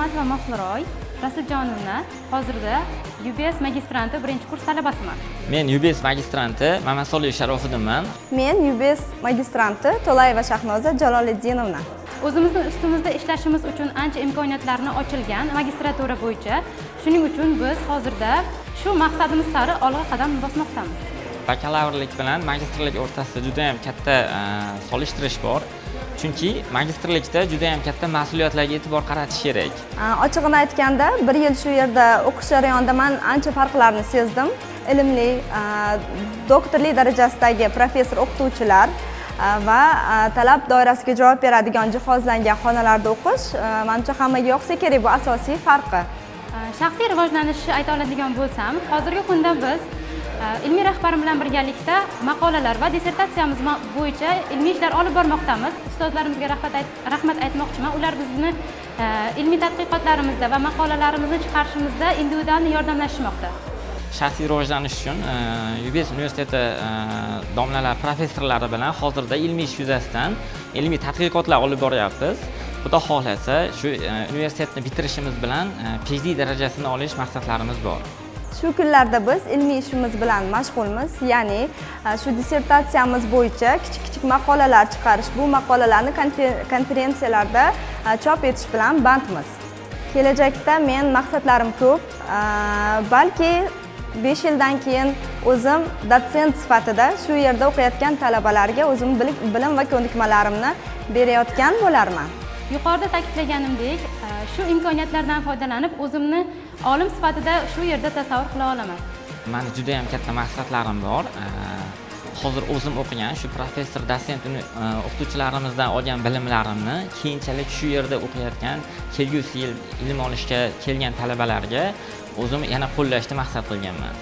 Nurmatova Mahliroy Rasuljonovna, hozirda UBS magistranti, birinchi kurs talabasiman. Men UBS magistranti Mamasoliyev Sharofiddinman. Men UBS magistranti To'layeva Shahnoza Jaloliddinovna. O'zimizni ustimizda ishlashimiz uchun ancha imkoniyatlarni ochilgan magistratura bo'yicha. Shuning uchun biz hozirda shu maqsadimiz sari olg'a qadam bosmoqdamiz. Bakalavrlik bilan magistrlik o'rtasida juda ham katta solishtirish bor. Chunki magistrlikda juda ham katta mas'uliyatlarga e'tibor qaratish kerak. Ochig'ini aytganda, bir yil shu yerda o'qish jarayonida man ancha farqlarni sezdim. Ilmli, doktorlik darajasidagi professor o'qituvchilar va talab doirasiga javob beradigan jihozlangan xonalarda o'qish, manimcha, hammaga yoqsa kerak, bu asosiy farqi. Shaxsiy rivojlanishni ayta oladigan bo'lsam, hozirgi kunda biz ilmiy rahbarim bilan birgalikda maqolalar va dissertatsiyamiz bo'yicha ilmiy ishlar olib bormoqdamiz. Ustozlarimizga rahmat aytmoqchiman. Ular bizni ilmiy tadqiqotlarimizda va maqolalarimizni chiqarishimizda individual yordamlashishmoqda. Shaxsiy rivojlanish uchun UBS universiteti domlalar, professorlari bilan hozirda ilmiy ish yuzasidan ilmiy tadqiqotlar olib boryapmiz. Xudo xohlasa, shu universitetni bitirishimiz bilan PhD darajasini olish maqsadlarimiz bor. Shu kunlarda biz ilmiy ishimiz bilan mashg'ulmiz, ya'ni shu dissertatsiyamiz bo'yicha kichik kichik maqolalar chiqarish, bu maqolalarni konferensiyalarda chop etish bilan bandmiz. Kelajakda men maqsadlarim ko'p, balki 5 yildan keyin o'zim dotsent sifatida shu yerda o'qiyotgan talabalarga o'zim bilim va ko'nikmalarimni berayotgan bo'larman. Yuqorida ta'kidlaganimdek, shu imkoniyatlardan foydalanib, o'zimni olim sifatida shu yerda tasavvur qila olaman. Mani juda ham katta maqsadlarim bor. Hozir o'zim o'qigan shu professor, dotsent, o'qituvchilarimizdan olgan bilimlarimni keyinchalik shu yerda o'qiyotgan, kelgusi yil ilm olishga kelgan talabalarga o'zim yana qo'llashni maqsad qilganman.